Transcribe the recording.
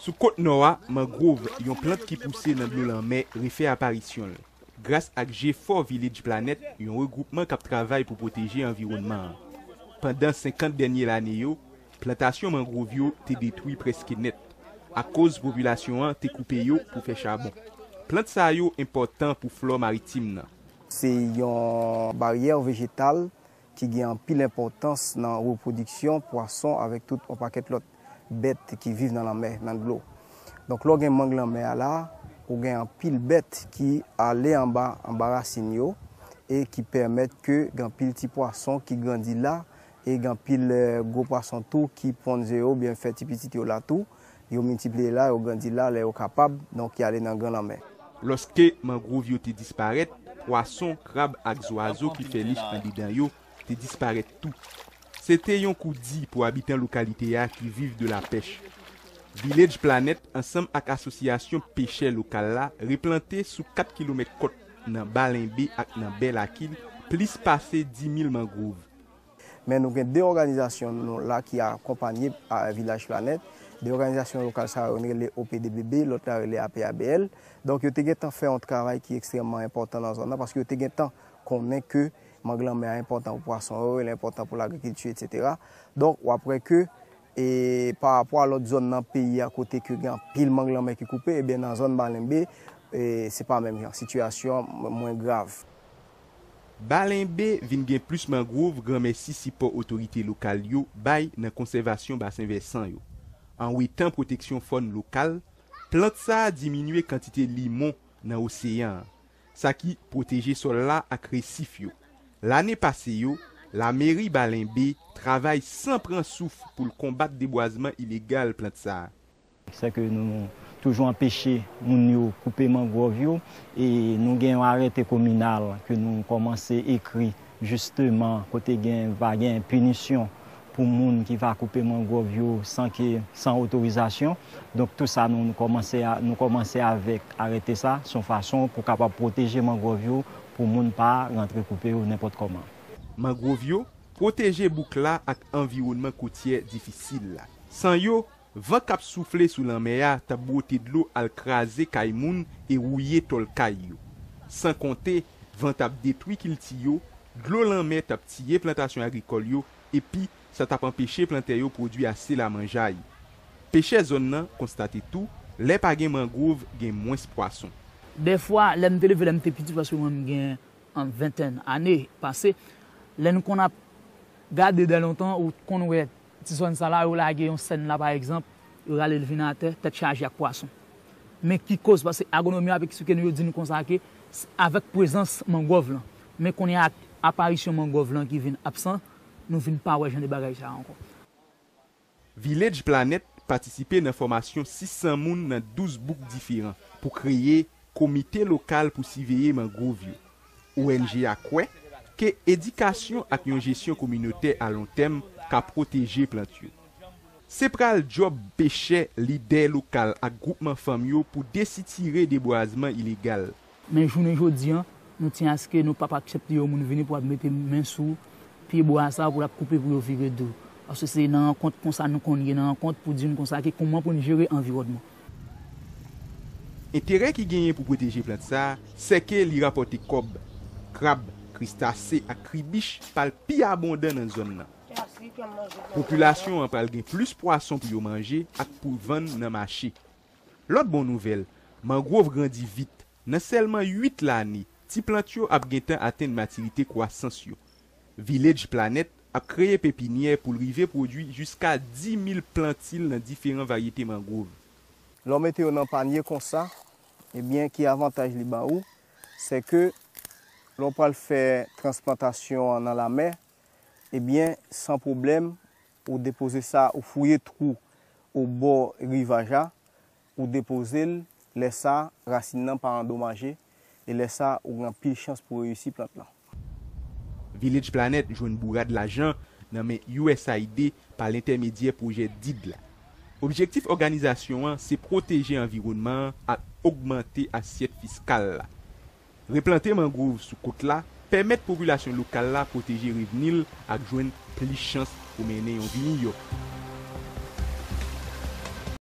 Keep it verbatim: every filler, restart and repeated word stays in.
Sou kot nò a, mangwòv, yon plant ki pouse nan dlo lanmè, refè aparisyon l. Gras ak jefò Village Planet, yon regwoupman k ap travay pou pwoteje anviwònman an. Pandan senkant dènye lane yo, plantasyon mangwòv yo te detwi prèske nèt, akoz popilasyon an te koupe yo pou fè chabon. Plant sa yo enpòtan pou flò maritim nan. Se yon baryè vejetal ki gen anpil enpòtans nan repwodiksyon pwason avèk tout yon pakèt lòt bèt ki viv nan lanmè, nan dlo. Donk, lè w gen mang lanmè a la, ou gen anpil bèt ki ale anba, anba rasin yo, e ki pèmèt ke gen anpil ti pwason ki grandi la, e gen anpil, eh, gwo pwason tou ki ponn ze yo, oubyen fè ti pitit yo la tou. Yo miltipliye la, yo grandi la, lè yo kapab, donk y ale nan gran lanmè. Lòske mangwòv yo te disparèt, pwason, krab ak zwazo ki fè nich andedan yo te disparèt tou. Se te yon kou di pou abitan lokalite a ki viv de la pèch. Village Planet ansanm ak asosyasyon pechè lokal la replante sou kat kilomèt kòt nan Balenbe ak nan Bè Lakil plis pase dis mil mangwòv. Men nou gen de òganizasyon nou la ki akonpanye a Village Planet. De òganizasyon lokal sa yo, youn rele O P D B B, lòt la rele A P A B L. Donk, yo te gentan fè yon travay ki ekstrèmman enpòtan nan zòn nan, paske yo te gentan konnen ke mang lanmè a enpòtan pou pwason yo, li enpòtan pou lagrikilti, etsetera. Donk, w ap wè ke, e, pa rapò a lòt zòn nan peyi a kote ke gen anpil mang lanmè ki koupe, ebyen, nan zòn Balenbe, e, se pa menm jan, sitiyasyon an mwen grav. Balenbe vin gen plis mangwòv granmèsi sipò otorite lokal yo bay nan konsèvasyon basen vèsan yo. An wetan pwoteksyon fòn lokal, plant sa a diminye kantite limon nan oseyan an, sa ki pwoteje sòl la ak resif yo. Lane pase yo, lameri Balenbe travay san pran souf pou l konbat debwazman ilegal plant sa a. Sèke nou toujou anpeche moun yo koupe mangwòv yo, e nou gen yon arete kominal ke nou kòmanse ekri, jisteman, kote gen, va gen pinisyon pou moun ki va koupe mangwòv yo san ke, san otorizasyon. Donk, tou sa, nou, nou kòmanse a, nou kòmanse avèk arete sa, se yon fason pou kapab pwoteje mangwòv yo, pou moun pa rantre koupe yo nenpòt kòman. Mangwòv yo pwoteje bouk la ak anviwònman kotyè difisil la. San yo, van k ap soufle sou lanmè a t ap bwote dlo al kraze kay moun e wouye tòl kay yo. San konte, van t ap detwi kilti yo, dlo lanmè t ap tiye plantasyon agrikòl yo, epi sa t ap anpeche plantè yo pwodui ase lamanjay. Pechè zòn nan konstate tou, lè pa gen mangwòv, gen mwens pwason. Dèfwa, lè m te leve, lè m te piti, paske mwen, m gen an ventèn ane pase, lè n konn ap gade de lontan, ou konn wè ti zòn sa la, yo lage yon sèn la, pa egzanp, yo rale l vin atè, tèt chaje ak pwason. Men ki koz? Paske agwonomi yo ap eksplike nou, yo di n konsa ke s-, avèk prezans mangwòv lan. Men kounye a, ak aparisyon mangwòv lan ki vin absan, nou vin pa wè jan de bagay sa a ankò. Village Planet patisipe nan fòmasyon sis san moun nan douz bouk diferan pou kreye Komite Lokal pou Siveye Mangwòv yo. O N G a kwè ke edikasyon ak yon jesyon kominotè alontèm ka pwoteje plant yo. Se pral djòb pechè, lidè lokal ak gwoupman fanm yo pou desitire debwazman ilegal. Men jounen jodi a, nou tyen aske nou p ap aksepte yon moun vini pou ap mete men sou pyebwa sa pou l ap koupe pou yo vire do. Paske se nan rankont konsa nou konn ye, nan rankont pou di n konsa ke kòman pou n jere anviwònman. Enterè ki genyen pou pwoteje plant sa a, sèke li rapòte kòb. Krab, kristase ak kribich pral pi abondan nan zòn nan. Popilasyon an pral gen plis pwason pou yo manje ak pou vann nan mache. Lòt bon nouvèl, mangwòv grandi vit. Nan sèlman uit lane, ti plant yo ap gentan atenn matirite kwasans yo. Village Planet ap kreye pepinyè pou l rive pwodui jiska dis mil plantil nan diferan varyete mangwòv. Lè w mete yo nan panye konsa, ebyen, ki avantaj li ba ou? Se ke lè w pral fè transplantasyon an nan lamè, ebyen, san pwoblèm, ou depoze sa, ou fouye twou obò rivaj la, ou depoze l, lè sa, rasin nan pa andomaje, e lè sa, ou gen anpil chans pou reyisi plant lan. Village Planet jwenn bourad lajan nan men U S A I D pa lentèmedyè pwojè did la. Objektif òganizasyon an se pwoteje anviwònman an ak ogmante asyèt fiskal la. Replante mangwòv sou kot la pèmèt popilasyon lokal la pwoteje revni l ak jwenn plis chans pou mennen yon vi miyò.